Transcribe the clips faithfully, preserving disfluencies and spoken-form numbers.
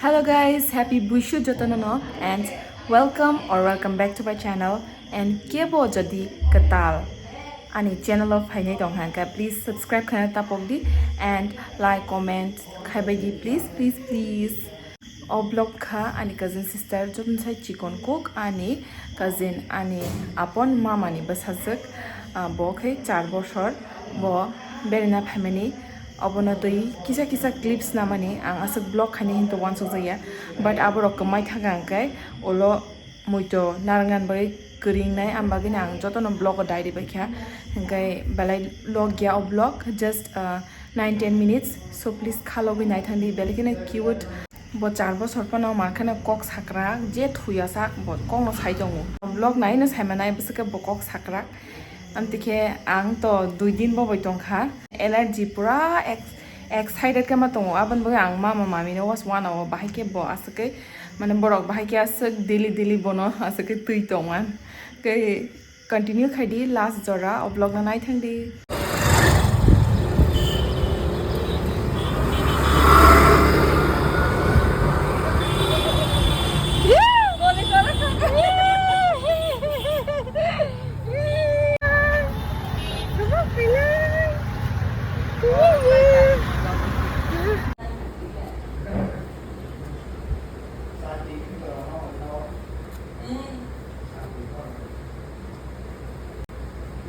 Hello guys, happy Buishu jotono no, and welcome or welcome back to my channel. And kebo jodi kwtal ani channel o phainai tong hangka, please subscribe khaina tapok di and like, comment khaibai di, please, please, please. O vlog kha ani cousin sister, jotono sai chikon kuk ani cousin, ani apon mama ni bwsajwk, ah, bo khe char bosor, bo berena phaimani, obono twi kisa kisa clips namani ang aswk vlog khaini hinto uansukjakya, but aborok kwmai thangka hwnkhe ulo muito narwknani bagwi kwringnai, am bagwino ang jotono vlog o dai ribaikha, hwnkhe belai logya o vlog, just, ah, nine ten minutes, so please khalogwi naithangdi, belai kheno cute. Bo char bosor phano mankheno kok sakrak, je thuya sak bo kokno sai tongo. Vlog naino saimanai bwswkhe bo kok sakrak. Amtwi khe ang to dui din bo bai tongkha. Energy pura ex-, excited khe ma tongo. Aboni bagwi ang mama mami no was one hour bahai khe bo aswk khe, mane borok bahai khe aswk daily daily bono aswk khe twi tongma. Khe Continue khai di last jora o vlog no naithang di.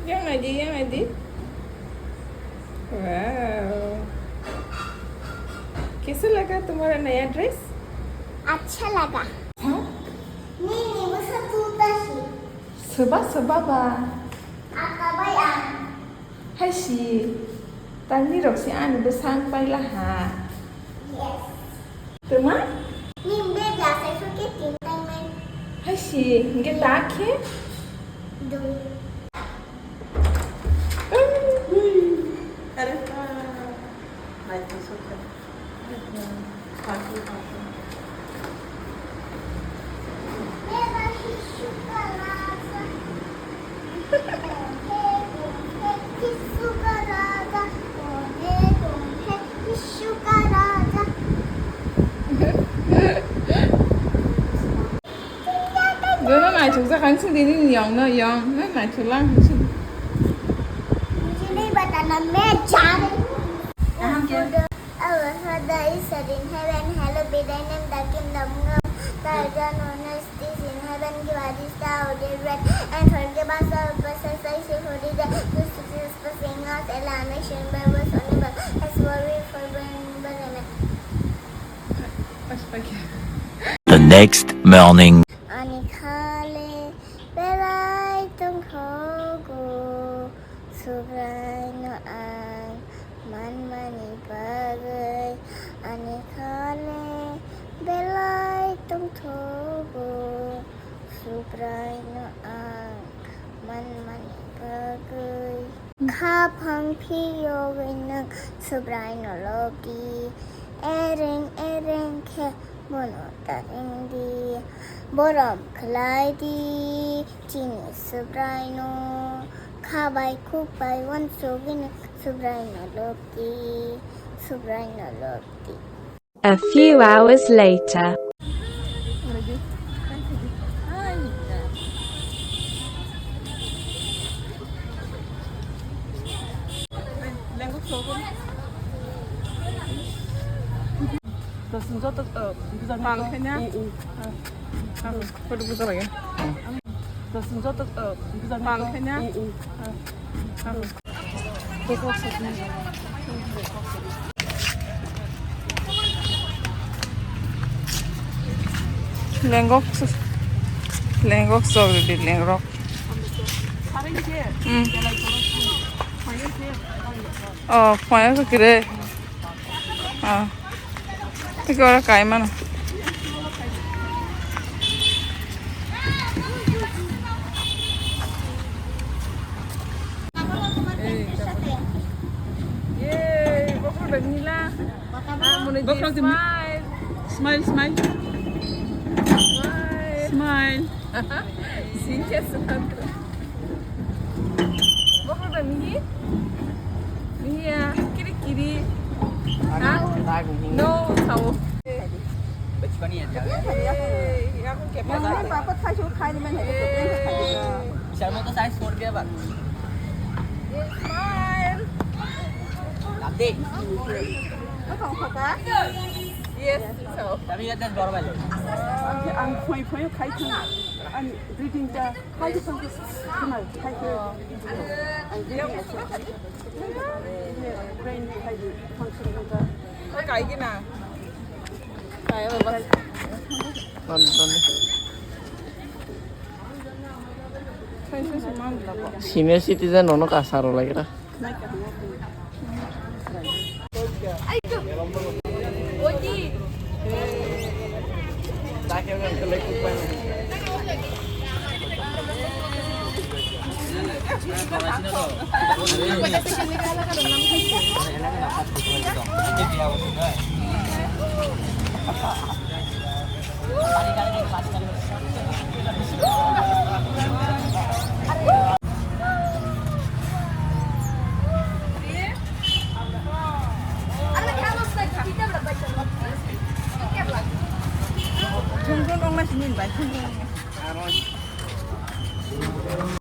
Yang aja, yang aja. Wow. कैसा लगा तुम्हारा नया ड्रेस? अच्छा लगा। हाँ? नहीं, नहीं, वो सब टूटा ही। Soba, soba ba. Apa bai ang? Hai si, tangni rok si ani bwsang paila ha. Yes. Tuma? Nim be jasai suke tin tang mai. Hai si, hingke ta khe? Dui. Are, ah, nai ta suke. Jono naithok jak ang sindi nini yong no yong, no naithok lang sindi. Sini batana me jare. Our Father is in heaven, hallowed be thy name, thy kingdom come, thy will be done on earth as it is in heaven. Give us this day our daily bread, and forgive us our trespasses, as we forgive those who trespass against us, and lead us not into temptation, but deliver us from evil. As for we forbear and remember. Amen. The next morning. Ani khale belai tongthogo. Subraino ang manmani bagwi ani khale belai tongthogo. Subraino ang manmani bagwi. Khaphang phiyogwi nwng Subraino lobdi, ereng ereng khe bono ta wngdi. Borom khlai di chini Subraino, kha bai khuk bai uansugwino Subraino lobdi, Subraino lobdi. A few hours later. Lengok, lengok sok di lengrok. Hmm. Oh, phoya kire. Ah. Tiko ora kai mano. Yay, bokrok dak nila. Ah, mone di smile. Smile, smile. Smile. Smile. Singke sukan. Bokrok da mihi? Mihi ya, kiri kiri. Ha? No, sao. Yang ini papa khai su khai ni men hai tu tu yang khai tu. Bisa mau tu size four dia bang. Smile. Nanti. Kau kau kau kah? Yes, so. Tapi kan dan baru balik. Ang ang phoi phoi khai tu. Ang greeting ta. Hai, hai, hai. Hai, hai. Hai, hai. Hai, hai. Hai, hai. Senior citizen rokno kasaro lagira.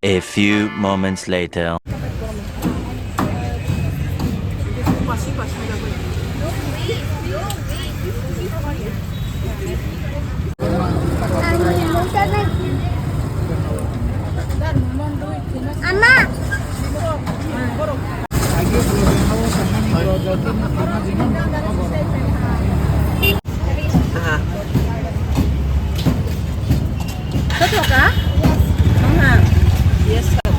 A few moments later. Ama. Aha. Tothoka? Aha. Yes, sir.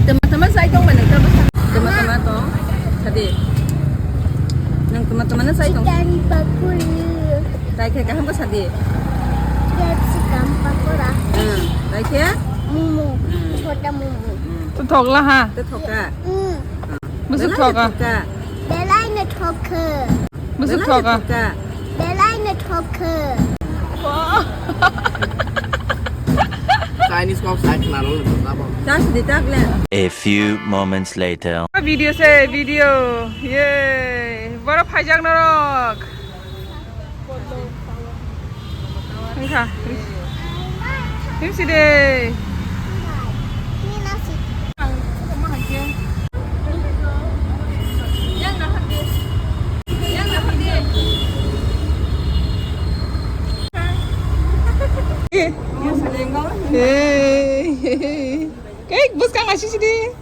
Tama tama sai tong ba nang tama. Tama tama tong. Sadi. Nang tama tama na sai tong. Chicken pakuri. Tai khe kaham ka sadi. Capsicum pakora. Hmm. Tai khe? Momo. Hmm. Chhota momo. Hmm. Tothoka ha. Tothoka. Hmm. Bwswk thoka. Belai no thoka. Bwswk thoka. Belai no thoka. Chinese kok sai khna rw le sabo. Chas di tak le. A few moments later. Video se video. Yay. Boro phaijak norok. Wngkha. Himsi de. Hey. Kek bus kang ashi sidi.